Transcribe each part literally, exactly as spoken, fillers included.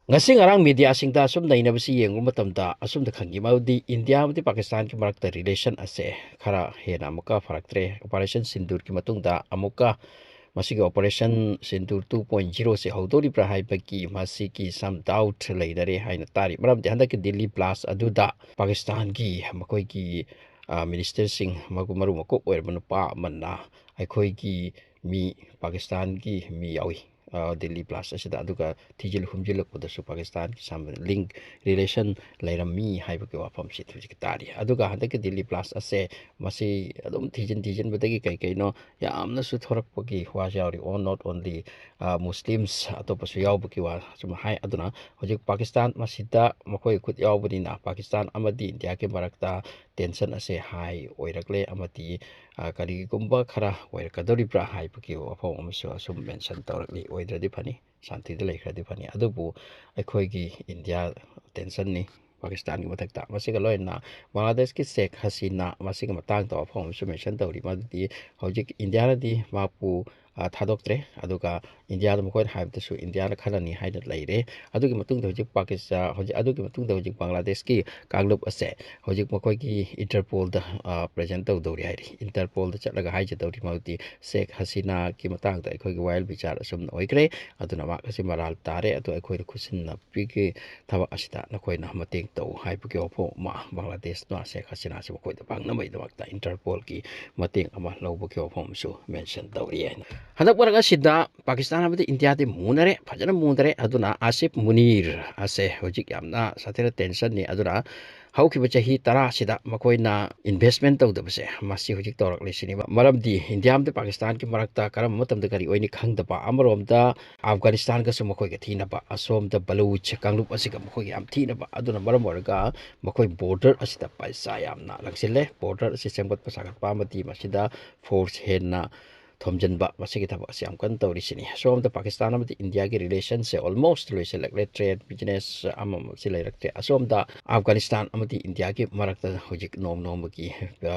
ꯉꯁꯤ ꯉꯔꯥꯡ ꯃꯦꯗꯤꯌꯥꯁꯤꯡꯗ ꯑꯁꯨꯝ ꯅꯩꯅꯕꯁꯤ ꯌꯦꯡꯕ ꯃꯇꯝꯗ ꯑꯁꯨꯝꯗ ꯈꯪꯈꯤ, ꯃꯗꯨꯗꯤ ꯏꯟꯗꯤꯌꯥ ꯑꯃꯗꯤ ꯄꯥꯀꯤꯁꯇꯥꯟꯒꯤ ꯃꯔꯛꯇ ꯔꯤꯂꯦꯁꯟ ꯑꯁꯦ ꯈꯔ ꯍꯦꯟꯅ ꯑꯃꯨꯛꯀ ꯐꯔꯛꯇ꯭ꯔꯦ꯫ ꯑꯣꯄꯔꯦꯁꯟ ꯁꯤꯟꯗꯨꯔꯒꯤ ꯃꯇꯨꯡꯗ ꯑꯃꯨꯛꯀ ꯃꯁꯤꯒꯤ ꯑꯣꯄꯔꯦꯁꯟ ꯁꯤꯟꯗꯨꯔ ꯇꯨ ꯄꯣꯏꯟ ꯖꯤꯔꯣꯁꯦ ꯍꯧꯗꯣꯔꯤꯕ꯭ꯔꯥ ꯍꯥꯏꯕꯒꯤ ꯃꯁꯤꯒꯤ ꯁꯝ ꯗꯥꯎꯠ ꯂꯩꯅꯔꯦ ꯍꯥꯏꯅ ꯇꯥꯔꯤ꯫ ꯃꯔꯝꯗꯤ ꯍꯟꯗꯛꯀꯤ ꯗꯤꯜꯂꯤ ꯕ꯭ꯂꯥꯁ ꯑꯗꯨꯗ ꯄꯥꯀꯤꯁꯇꯥꯟꯒꯤ ꯃꯈꯣꯏꯒꯤ, ꯑ, ꯃꯤꯅꯤꯁꯇꯔꯁꯤꯡ, ꯃꯒꯨ-, ꯃꯔꯨ ꯃꯀꯣꯛ ꯑꯣꯏꯔꯕ ꯅꯨꯄꯥ ꯑꯃꯅ ꯑꯩꯈꯣꯏꯒꯤ ꯃꯤ, ꯄꯥꯀꯤꯁꯇꯥꯟꯒꯤ ꯃꯤ ꯌꯥꯎꯏ, ꯑ, ꯗꯤꯜꯂꯤ ꯕ꯭ꯂꯥꯁ ꯑꯁꯤꯗ, ꯑꯗꯨꯒ ꯊꯤꯖꯤꯜ ꯍꯨꯝꯖꯤꯜꯂꯛꯄꯗꯁꯨ ꯄꯥꯀꯤꯁꯇꯥꯟꯒꯤ ꯁꯝ-, ꯂꯤꯡ, ꯔꯤꯂꯦꯁꯟ ꯂꯩꯔꯝꯃꯤ ꯍꯥꯏꯕꯒꯤ ꯋꯥꯐꯝꯁꯤ ꯍꯧꯖꯤꯛ ꯇꯥꯔꯤ꯫ ꯑꯗꯨꯒ ꯍꯟꯗꯛꯀꯤ ꯗꯤꯜꯂꯤ ꯕ꯭ꯂꯥꯁ ꯑꯁꯦ ꯃꯁꯤ ꯑꯗꯨꯝ ꯊꯤꯖꯤꯟ ꯊꯤꯖꯤꯟꯕꯗꯒꯤ ꯀꯩ ꯀꯩꯅꯣ ꯌꯥꯝꯅꯁꯨ ꯊꯣꯔꯛꯄꯒꯤ ꯋꯥꯁꯨ ꯌꯥꯎꯔꯤ꯫ ꯑꯣ, not only, ꯑ, ꯃꯨꯁꯂꯤꯝꯁ, ꯑꯇꯣꯞꯄꯁꯨ ꯌꯥꯎꯕꯒꯤ ꯋꯥ ꯁꯨꯝ ꯍꯥꯏ꯫ ꯑꯗꯨꯅ ꯍꯧꯖꯤꯛ ꯄꯥꯀꯤꯁꯇꯥꯟ ꯃꯁꯤꯗ ꯃꯈꯣꯏ ꯈꯨꯠ ꯌꯥꯎꯕꯅꯤꯅ ꯄꯥꯀꯤꯁꯇꯥꯟ ꯑꯃꯗꯤ ꯏꯟꯗꯤꯌꯥꯒꯤ ꯃꯔꯛꯇ ꯇꯦꯟꯁꯟ ꯑꯁꯦ ꯍꯥꯏ ꯑꯣꯏꯔꯛꯂꯦ ꯑꯃꯗꯤ, ꯑ, ꯀꯔꯤꯒꯨꯝꯕ ꯈꯔ ꯑꯣꯏꯔꯛꯀꯗꯧꯔꯤꯕ꯭ꯔꯥ ꯍꯥꯏꯕꯒꯤ ꯋꯥꯐꯝ ꯑꯃꯁꯨ ꯑꯁꯨꯝ ꯃꯦꯟꯁꯟ ꯇꯧꯔꯛꯂꯤ꯫ ꯑꯣꯏꯗ꯭ꯔꯗꯤ ꯐꯅꯤ, ꯁꯥꯟꯇꯤꯗ ꯂꯩꯈ꯭ꯔꯗꯤ ꯐꯅꯤ꯫ ꯑꯗꯨꯕꯨ ꯑꯩꯈꯣꯏꯒꯤ ꯏꯟꯗꯤꯌꯥ ꯇꯦꯟꯁꯟꯅꯤ ꯄꯥꯀꯤꯁꯇꯥꯟꯒꯤ ꯃꯊꯛꯇ꯫ ꯃꯁꯤꯒ ꯂꯣꯏꯅꯅ ꯕꯪꯒ꯭ꯂꯥꯗꯦꯁꯀꯤ ꯁꯦꯈ ꯍꯁꯤꯅꯥ ꯃꯁꯤꯒꯤ ꯃꯇꯥꯡꯗ ꯋꯥꯐꯝ ꯑꯃꯁꯨ ꯃꯦꯟꯁꯟ ꯇꯧꯔꯤ꯫ ꯃꯗꯨꯗꯤ ꯍꯧꯖꯤꯛ ꯏꯟꯗꯤꯌꯥꯅꯗꯤ ꯃꯍꯥꯛꯄꯨ, ꯑ, ꯊꯥꯗꯣꯛꯇ꯭ꯔꯦ, ꯑꯗꯨꯒ ꯏꯟꯗꯤꯌꯥꯗ ꯃꯈꯣꯏꯅ ꯍꯥꯏꯕꯗꯁꯨ ꯏꯟꯗꯤꯌꯥꯅ ꯈꯜꯂꯅꯤ ꯍꯥꯏꯅ ꯂꯩꯔꯦ꯫ ꯑꯗꯨꯒꯤ ꯃꯇꯨꯡꯗ ꯍꯧꯖꯤꯛ ꯄꯥꯀꯤꯁꯇꯥꯟ, ꯍꯧꯖꯤꯛ, ꯑꯗꯨꯒꯤ ꯃꯇꯨꯡꯗ ꯍꯧꯖꯤꯛ ꯕꯪꯒ꯭ꯂꯥꯗꯦꯁꯀꯤ ꯀꯥꯡꯂꯨꯞ ꯑꯁꯦ ꯍꯧꯖꯤꯛ ꯃꯈꯣꯏꯒꯤ ꯏꯟꯇꯔꯄꯣꯜꯗ, ꯑ, ꯄ꯭ꯔꯦꯖꯦꯟ ꯇꯧꯗꯧꯔꯤ ꯍꯥꯏꯔꯤ꯫ ꯏꯟꯇꯔꯄꯣꯜꯗ ꯆꯠꯂꯒ ꯍꯥꯏꯖꯗꯧꯔꯤ꯫ ꯃꯗꯨꯗꯤ ꯁꯦꯈ ꯍꯁꯤꯅꯥꯒꯤ ꯃꯇꯥꯡꯗ ꯑꯩꯈꯣꯏꯒꯤ ꯋꯥꯌꯦꯜ ꯕꯤꯆꯥꯔ ꯑꯁꯨꯝꯅ ꯑꯣꯏꯈ꯭ꯔꯦ, ꯑꯗꯨꯅ ꯃꯍꯥꯛ ꯑꯁꯤ ꯃꯔꯥꯜ ꯇꯥꯔꯦ, ꯑꯗꯣ ꯑꯩꯈꯣꯏꯗ ꯈꯨꯠꯁꯤꯟꯅꯕꯤꯒꯤ ꯊꯕꯛ ꯑꯁꯤꯗ ꯅꯈꯣꯏꯅ ꯃꯇꯦꯡ ꯇꯧ ꯍꯥꯏꯕꯒꯤ ꯋꯥꯐꯝ ꯑꯃ ꯕꯪꯒ꯭ꯂꯥꯗꯦꯁꯅ ꯁꯦꯈ ꯍꯁꯤꯅꯥꯁꯤ ꯃꯈꯣꯏꯗ ꯐꯪꯅꯕꯒꯤꯗꯃꯛꯇ ꯏꯟꯇꯔꯄꯣꯜꯒꯤ ꯃꯇꯦꯡ ꯑꯃ ꯂꯧꯕꯒꯤ ꯋꯥꯐꯝ ꯑꯃꯁꯨ ꯃꯦꯟꯁꯟ ꯇꯧꯔꯤ꯫ ꯍꯟꯗꯛ ꯃꯔꯛ ꯑꯁꯤꯗ ꯄꯥꯀꯤꯁꯇꯥꯟ ꯑꯃꯗꯤ ꯏꯟꯗꯤꯌꯥꯗꯤ ꯃꯨꯅꯔꯦ, ꯐꯖꯅ ꯃꯨꯅꯔꯦ꯫ ꯑꯗꯨꯅ ꯑꯥꯁꯤꯐ ꯃꯨꯅꯤꯔ ꯑꯁꯦ ꯍꯧꯖꯤꯛ ꯌꯥꯝꯅ ꯁꯥꯊꯤꯅ ꯇꯦꯟꯁꯟꯅꯤ꯫ ꯑꯗꯨꯅ ꯍꯧꯈꯤꯕ ꯆꯍꯤ ꯇꯔꯥꯁꯤꯗ ꯃꯈꯣꯏꯅ ꯏꯟꯚꯦꯁꯃꯦꯟ ꯇꯧꯗꯕꯁꯦ ꯃꯁꯤ ꯍꯧꯖꯤꯛ ꯇꯧꯔꯛꯂꯤꯁꯤꯅꯤ꯫ ꯃꯔꯝꯗꯤ ꯏꯟꯗꯤꯌꯥ ꯑꯃꯗꯤ ꯄꯥꯀꯤꯁꯇꯥꯟꯒꯤ ꯃꯔꯛꯇ ꯀꯔꯝꯕ ꯃꯇꯝꯗ ꯀꯔꯤ ꯑꯣꯏꯅꯤ ꯈꯪꯗꯕ, ꯑꯃꯔꯣꯝꯗ ꯑꯐꯒꯥꯅꯤꯁꯇꯥꯟꯒꯁꯨ ꯃꯈꯣꯏꯒ ꯊꯤꯅꯕ, ꯑꯁꯣꯝꯗ ꯕꯂꯨꯆ ꯀꯥꯡꯂꯨꯞ ꯑꯁꯤꯒ ꯃꯈꯣꯏꯒ ꯌꯥꯝ ꯊꯤꯅꯕ꯫ ꯑꯗꯨꯅ ꯃꯔꯝ ꯑꯣꯏꯔꯒ ꯃꯈꯣꯏ ꯕꯣꯔꯗꯔ ꯑꯁꯤꯗ ꯄꯩꯁꯥ ꯌꯥꯝꯅ ꯂꯪꯁꯤꯜꯂꯦ꯫ ꯕꯣꯔꯗꯔ ꯑꯁꯤ ꯁꯦꯝꯒꯠꯄ ꯁꯥꯒꯠꯄ ꯑꯃꯗꯤ ꯃꯁꯤꯗ ꯐꯣꯔꯁ ꯍꯦꯟꯅ ꯊꯣꯝꯖꯤꯟꯕ, ꯃꯁꯤꯒꯤ ꯊꯕꯛ ꯑꯁꯤ ꯌꯥꯝ ꯀꯟꯅ ꯇꯧꯔꯤꯁꯤꯅꯤ꯫ ꯑꯁꯣꯝꯗ ꯄꯥꯀꯤꯁꯇꯥꯟ ꯑꯃꯗꯤ ꯏꯟꯗꯤꯌꯥꯒꯤ ꯔꯤꯂꯦꯁꯟꯁꯦ ꯑꯣꯜꯃꯣꯁ ꯂꯣꯏꯁꯤꯜꯂꯛꯂꯦ, ꯇ꯭ꯔꯦꯗ, ꯕꯤꯖꯤꯅꯦꯁ ꯑꯃꯃꯁꯤ ꯂꯩꯔꯛꯇ꯭ꯔꯦ꯫ ꯑꯁꯣꯝꯗ ꯑꯐꯒꯥꯅꯤꯁꯇꯥꯟ ꯑꯃꯗꯤ ꯏꯟꯗꯤꯌꯥꯒꯤ ꯃꯔꯛꯇ ꯍꯧꯖꯤꯛ ꯅꯣꯡ ꯅꯣꯡꯃꯒꯤ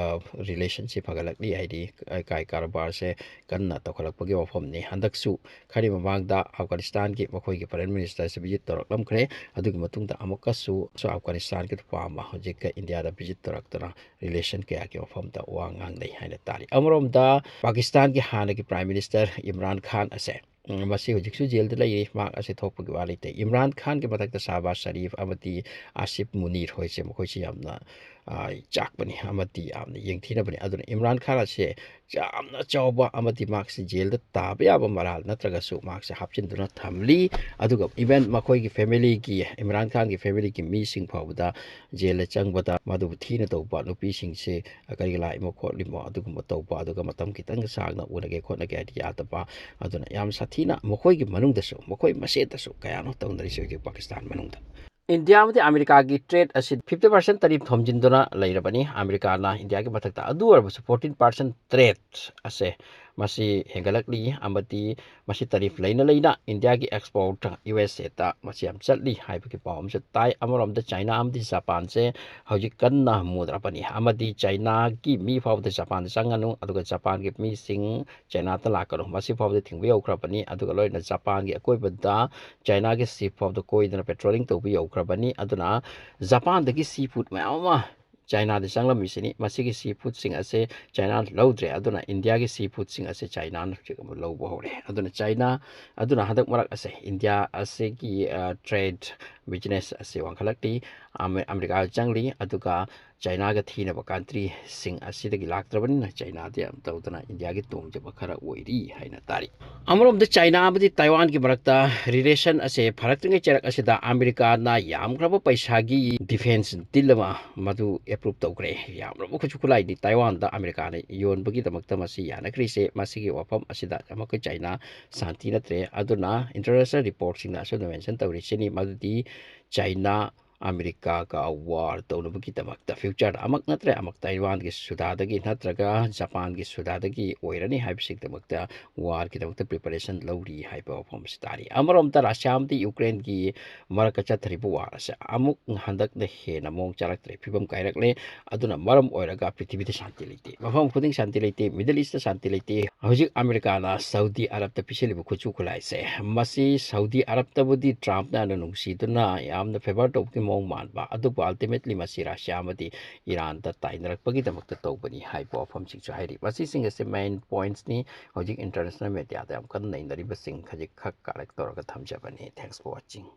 ꯔꯤꯂꯦꯁꯟꯁꯤ ꯐꯒꯠꯂꯛꯂꯤ, ꯍꯥꯏꯗꯤ ꯀꯥꯏ ꯀꯔꯕꯥꯔꯁꯦ ꯀꯟꯅ ꯇꯧꯈꯠꯂꯛꯄꯒꯤ ꯋꯥꯐꯝꯅꯤ꯫ ꯍꯟꯗꯛꯁꯨ ꯈꯔꯤ ꯃꯃꯥꯡꯗ ꯑꯐꯒꯥꯅꯤꯁꯇꯥꯟꯒꯤ ꯃꯈꯣꯏꯒꯤ ꯐꯣꯔꯦꯟ ꯃꯤꯅꯤꯁꯇꯔꯁꯦ ꯚꯤꯖꯤꯠ ꯇꯧꯔꯛꯂꯝꯈ꯭ꯔꯦ꯫ ꯑꯗꯨꯒꯤ ꯃꯇꯨꯡꯗ ꯑꯃꯨꯛꯀꯁꯨ ꯑꯐꯒꯥꯅꯤꯁꯇꯥꯟꯒꯤ ꯅꯨꯄꯥ ꯑꯃ ꯍꯧꯖꯤꯛꯀ ꯏꯟꯗꯤꯌꯥꯗ ꯚꯤꯖꯤꯠ ꯇꯧꯔꯛꯇꯅ ꯔꯤꯂꯦꯁꯟ ꯀꯌꯥꯒꯤ ꯃꯐꯝꯗ ꯋꯥ ꯉꯥꯡꯅꯩ ꯍꯥꯏꯅ ꯇꯥꯔꯤ꯫ ꯑꯃꯔꯣꯝꯗ ꯄꯥꯀꯤꯁꯇꯥꯟꯒꯤ ꯍꯥꯟꯅꯒꯤ ꯄ꯭ꯔꯥꯏꯝ ꯃꯤꯅꯤꯁꯇꯔ ꯏꯝꯔꯥꯟ ꯈꯥꯟ ꯑꯁꯦ, ꯎꯝ, ꯃꯁꯤ ꯍꯧꯖꯤꯛꯁꯨ ꯖꯦꯜꯗ ꯂꯩꯔꯤ꯫ ꯃꯍꯥꯛ ꯑꯁꯦ ꯊꯣꯛꯄꯒꯤ ꯋꯥ ꯂꯩꯇꯦ꯫ ꯏꯝꯔꯥꯟ ꯈꯥꯟꯒꯤ ꯃꯊꯛꯇ ꯁꯥꯍꯕꯥꯖ ꯁꯔꯤꯐ ꯑꯃꯗꯤ ꯑꯥꯁꯤꯐ ꯃꯨꯅꯤꯔ ꯍꯣꯏꯁꯦ, ꯃꯈꯣꯏꯁꯤ ꯌꯥꯝꯅ, ꯑ, ꯆꯥꯛꯄꯅꯤ ꯑꯃꯗꯤ ꯌꯥꯝꯅ ꯌꯦꯡꯊꯤꯅꯕꯅꯤ꯫ ꯑꯗꯨꯅ ꯏꯝꯔꯥꯟ ꯈꯥꯟ ꯑꯁꯦ ꯌꯥꯝꯅ ꯆꯥꯎꯕ ꯑꯃꯗꯤ ꯃꯍꯥꯛꯁꯤ ꯖꯦꯜꯗ ꯇꯥꯕ ꯌꯥꯕ ꯃꯔꯥꯜ ꯅꯠꯇ꯭ꯔꯒꯁꯨ ꯃꯍꯥꯛꯁꯦ ꯍꯥꯞꯆꯤꯟꯗꯨꯅ ꯊꯝꯂꯤ꯫ ꯑꯗꯨꯒ ꯏꯚꯟ ꯃꯈꯣꯏꯒꯤ ꯐꯦꯃꯤꯂꯤꯒꯤ, ꯏꯝꯔꯥꯟ ꯈꯥꯟꯒꯤ ꯐꯦꯃꯤꯂꯤꯒꯤ ꯃꯤꯁꯤꯡ ꯐꯥꯎꯕꯗ ꯖꯦꯜꯗ ꯆꯪꯕꯗ ꯃꯗꯨꯕꯨ ꯊꯤꯅ ꯇꯧꯕ, ꯅꯨꯄꯤꯁꯤꯡꯁꯦ ꯀꯔꯤ ꯂꯥꯛꯏꯃꯣ ꯈꯣꯠꯂꯤꯃꯣ ꯑꯗꯨꯒꯨꯝꯕ ꯇꯧꯕ, ꯑꯗꯨꯒ ꯃꯇꯝ ꯈꯤꯇꯪ ꯁꯥꯡꯅ ꯎꯅꯒꯦ ꯈꯣꯠꯅꯒꯦ ꯍꯥꯏꯗꯤ ꯌꯥꯗꯕ꯫ ꯑꯗꯨꯅ ꯌꯥꯝ ꯁꯥꯊꯤꯅ ꯃꯈꯣꯏꯒꯤ ꯃꯅꯨꯡꯗꯁꯨ, ꯃꯈꯣꯏ ꯃꯁꯦꯟꯗꯁꯨ ꯀꯌꯥꯅꯣ ꯇꯧꯅꯔꯤꯁꯦ ꯍꯧꯖꯤꯛ ꯄꯥꯀꯤꯁꯇꯥꯟ ꯃꯅꯨꯡꯗ꯫ ꯏꯟꯗꯤꯌꯥ ꯑꯃꯗꯤ ꯑꯃꯦꯔꯤꯀꯥꯒꯤ ꯇ꯭ꯔꯦꯗ ꯑꯁꯤ ꯐꯤꯐꯇꯤ ꯄꯥꯔꯁꯦꯟ ꯇꯔꯤꯐ ꯊꯣꯝꯖꯤꯟꯗꯨꯅ ꯂꯩꯔꯕꯅꯤ ꯑꯃꯦꯔꯤꯀꯥꯅ ꯏꯟꯗꯤꯌꯥꯒꯤ ꯃꯊꯛꯇ꯫ ꯑꯗꯨ ꯑꯣꯏꯔꯕꯁꯨ ꯐꯣꯔꯇꯤꯟ ꯄꯥꯔꯁꯦꯟ ꯇ꯭ꯔꯦꯗ ꯑꯁꯦ ꯃꯁꯤ ꯍꯦꯟꯒꯠꯂꯛꯂꯤ, ꯑꯃꯗꯤ ꯃꯁꯤ ꯇꯔꯤꯐ ꯂꯩꯅ ꯂꯩꯅ ꯏꯟꯗꯤꯌꯥꯒꯤ ꯑꯦꯛꯁꯄꯣꯔꯠ ꯌꯨ ꯑꯦꯁ ꯑꯦꯗ ꯃꯁꯤ ꯌꯥꯝ ꯆꯠꯂꯤ ꯍꯥꯏꯕꯒꯤ ꯄꯥꯎ ꯑꯃꯁꯨ ꯇꯥꯏ꯫ ꯑꯃꯔꯣꯝꯗ ꯆꯥꯏꯅꯥ ꯑꯃꯗꯤ ꯖꯄꯥꯟꯁꯦ ꯍꯧꯖꯤꯛ ꯀꯟꯅ ꯃꯨꯗ꯭ꯔꯕꯅꯤ, ꯑꯃꯗꯤ ꯆꯥꯏꯅꯥꯒꯤ ꯃꯤ ꯐꯥꯎꯕꯗ ꯖꯄꯥꯟꯗ ꯆꯪꯒꯅꯨ, ꯑꯗꯨꯒ ꯖꯄꯥꯟꯒꯤ ꯃꯤꯁꯤꯡ ꯆꯥꯏꯅꯥꯗ ꯂꯥꯛꯀꯅꯨ, ꯃꯁꯤ ꯐꯥꯎꯕꯗ ꯊꯤꯡꯕ ꯌꯧꯈ꯭ꯔꯕꯅꯤ꯫ ꯑꯗꯨꯒ ꯂꯣꯏꯅ ꯖꯄꯥꯟꯒꯤ ꯑꯀꯣꯏꯕꯗ ꯆꯥꯏꯅꯥꯒꯤ ꯁꯤ ꯐꯥꯎꯕꯗ ꯀꯣꯏꯗꯅ ꯄꯦꯇ꯭ꯔꯣꯂꯤꯡ ꯇꯧꯕ ꯌꯧꯈ꯭ꯔꯕꯅꯤ꯫ ꯑꯗꯨꯅ ꯖꯄꯥꯟꯗꯒꯤ ꯁꯤ ꯐꯨꯗ ꯃꯌꯥꯝ ꯑꯃ ꯆꯥꯏꯅꯥꯗ ꯆꯪꯂꯝꯃꯤꯁꯤꯅꯤ꯫ ꯃꯁꯤꯒꯤ ꯁꯤ ꯐꯨꯗꯁꯤꯡ ꯑꯁꯦ ꯆꯥꯏꯅꯥꯅ ꯂꯧꯗ꯭ꯔꯦ, ꯑꯗꯨꯅ ꯏꯟꯗꯤꯌꯥꯒꯤ ꯁꯤ ꯐꯨꯗꯁꯤꯡ ꯑꯁꯦ ꯆꯥꯏꯅꯥꯅ ꯍꯧꯖꯤꯛ ꯑꯃꯨꯛ ꯂꯧꯕ ꯍꯧꯔꯦ꯫ ꯑꯗꯨꯅ ꯆꯥꯏꯅꯥ, ꯑꯗꯨꯅ ꯍꯟꯗꯛ ꯃꯔꯛ ꯑꯁꯦ ꯏꯟꯗꯤꯌꯥ ꯑꯁꯤꯒꯤ, ꯑ, ꯇ꯭ꯔꯦꯗ, ꯕꯤꯖꯤꯅꯦꯁ ꯑꯁꯤ ꯋꯥꯡꯈꯠꯂꯛꯂꯤ, ꯑꯃꯦ-, ꯑꯃꯦꯔꯤꯀꯥ ꯆꯪꯂꯤ, ꯑꯗꯨꯒ ꯆꯥꯏꯅꯥꯒ ꯊꯤꯅꯕ ꯀꯟꯇ꯭ꯔꯤꯁꯤꯡ ꯑꯁꯤꯗꯒꯤ ꯂꯥꯛꯇ꯭ꯔꯕꯅꯤꯅ ꯆꯥꯏꯅꯥꯗꯤ ꯌꯥꯝ ꯇꯧꯗꯅ ꯏꯟꯗꯤꯌꯥꯒꯤ ꯇꯣꯡꯖꯕ ꯈꯔ ꯑꯣꯏꯔꯤ ꯍꯥꯏꯅ ꯇꯥꯔꯤ꯫ ꯑꯃꯔꯣꯝꯗ ꯆꯥꯏꯅꯥ ꯑꯃꯗꯤ ꯇꯥꯏꯋꯥꯟꯒꯤ ꯃꯔꯛꯇ ꯔꯤꯂꯦꯁꯟ ꯑꯁꯦ ꯐꯔꯛꯇ꯭ꯔꯤꯉꯩ ꯆꯩꯔꯛ ꯑꯁꯤꯗ ꯑꯃꯦꯔꯤꯀꯥꯅ ꯌꯥꯝꯈ꯭ꯔꯕ ꯄꯩꯁꯥꯒꯤ ꯗꯤꯐꯦꯟꯁ ꯗꯤꯜ ꯑꯃ ꯃꯗꯨ ꯑꯦꯄ꯭ꯔꯨꯞ ꯇꯧꯈ꯭ꯔꯦ꯫ ꯌꯥꯝꯂꯕ ꯈꯨꯠꯁꯨ ꯈꯨꯠꯂꯥꯏꯅꯤ ꯇꯥꯏꯋꯥꯟꯗ ꯑꯃꯦꯔꯤꯀꯥꯅ ꯌꯣꯟꯕꯒꯤꯗꯃꯛꯇ ꯃꯁꯤ ꯌꯥꯅꯈ꯭ꯔꯤꯁꯦ꯫ ꯃꯁꯤꯒꯤ ꯋꯥꯐꯝ ꯑꯁꯤꯗ ꯑꯃꯨꯛꯀ ꯆꯥꯏꯅꯥ ꯁꯥꯟꯇꯤ ꯅꯠꯇ꯭ꯔꯦ꯫ ꯑꯗꯨꯅ ꯏꯟꯇꯔꯅꯦꯁꯅꯦꯜ ꯔꯤꯄꯣꯔꯠꯁꯤꯡꯅ ꯑꯁꯨꯝꯅ ꯃꯦꯟꯁꯟ ꯇꯧꯔꯤꯁꯤꯅꯤ, ꯃꯗꯨꯗꯤ ꯆꯥꯏꯅꯥ ꯑꯃꯦꯔꯤꯀꯥꯒ ꯋꯥꯔ ꯇꯧꯅꯕꯒꯤꯗꯃꯛꯇ, ꯐ꯭ꯌꯨꯆꯔꯗ ꯑꯃꯛ ꯅꯠꯇ꯭ꯔꯦ ꯑꯃꯛ ꯇꯥꯏꯋꯥꯟꯒꯤ ꯁꯨꯗꯥꯗꯒꯤ ꯅꯠꯇ꯭ꯔꯒ ꯖꯄꯥꯟꯒꯤ ꯁꯨꯗꯥꯗꯒꯤ ꯑꯣꯏꯔꯅꯤ ꯍꯥꯏꯕꯁꯤꯒꯤꯗꯃꯛꯇ ꯋꯥꯔꯒꯤꯗꯃꯛꯇ ꯄ꯭ꯔꯤꯄꯦꯔꯦꯁꯟ ꯂꯧꯔꯤ ꯍꯥꯏꯕ ꯋꯥꯐꯝ ꯑꯁꯤ ꯇꯥꯔꯤ꯫ ꯑꯃꯔꯣꯝꯗ ꯔꯁꯤꯌꯥ ꯑꯃꯗꯤ ꯌꯨꯀ꯭ꯔꯦꯟꯒꯤ ꯃꯔꯛꯇ ꯆꯠꯊꯔꯤꯕ ꯋꯥꯔ ꯑꯁꯦ ꯑꯃꯨꯛ ꯍꯟꯗꯛꯅ ꯍꯦꯟꯅ ꯃꯑꯣꯡ ꯆꯥꯔꯛꯇ꯭ꯔꯦ, ꯐꯤꯕꯝ ꯀꯥꯏꯔꯛꯂꯦ꯫ ꯑꯗꯨꯅ ꯃꯔꯝ ꯑꯣꯏꯔꯒ ꯄ꯭ꯔꯤꯊꯤꯕꯤꯗ ꯁꯥꯟꯇꯤ ꯂꯩꯇꯦ, ꯃꯐꯝ ꯈꯨꯗꯤꯡ ꯁꯥꯟꯇꯤ ꯂꯩꯇꯦ, ꯃꯤꯗꯜ ꯏꯁꯇ ꯁꯥꯟꯇꯤ ꯂꯩꯇꯦ꯫ ꯍꯧꯖꯤꯛ ꯑꯃꯦꯔꯤꯀꯥꯅ ꯁꯥꯎꯗꯤ ꯑꯔꯕꯇ ꯄꯤꯁꯤꯜꯂꯤꯕ ꯈꯨꯠꯁꯨ ꯈꯨꯠꯂꯥꯏꯁꯦ, ꯃꯁꯤ ꯁꯥꯎꯗꯤ ꯑꯔꯕꯇꯕꯨꯗꯤ ꯇ꯭ꯔꯝꯞꯅ ꯅꯨꯡꯁꯤꯗꯨꯅ ꯌꯥꯝꯅ ꯐꯦꯚꯔ ꯇꯧꯕꯒꯤ ꯃꯑꯣꯡ ꯃꯥꯟꯕ, ꯑꯗꯨꯕꯨ ꯑꯜꯇꯤꯃꯦꯠꯂꯤ ꯃꯁꯤ ꯔꯁꯤꯌꯥ ꯑꯃꯗꯤ ꯏꯔꯥꯟꯗ ꯇꯥꯏꯅꯔꯛꯄꯒꯤꯗꯃꯛꯇ ꯇꯧꯕꯅꯤ ꯍꯥꯏꯕ ꯋꯥꯐꯝꯁꯤꯡꯁꯨ ꯍꯥꯏꯔꯤ꯫ ꯃꯁꯤꯁꯤꯡ ꯑꯁꯤ ꯃꯦꯟ ꯄꯣꯏꯟꯠꯁꯅꯤ꯫ ꯍꯧꯖꯤꯛ ꯏꯟꯇꯔꯅꯦꯁꯅꯦꯜ ꯃꯦꯗꯤꯌꯥꯗ ꯌꯥꯝ ꯀꯟꯅ ꯅꯩꯅꯔꯤꯕꯁꯤꯡ ꯈꯖꯤꯛ ꯈꯛ ꯀꯂꯦꯛ ꯇꯧꯔꯒ ꯊꯝꯖꯕꯅꯤ꯫ Thanks for watching꯫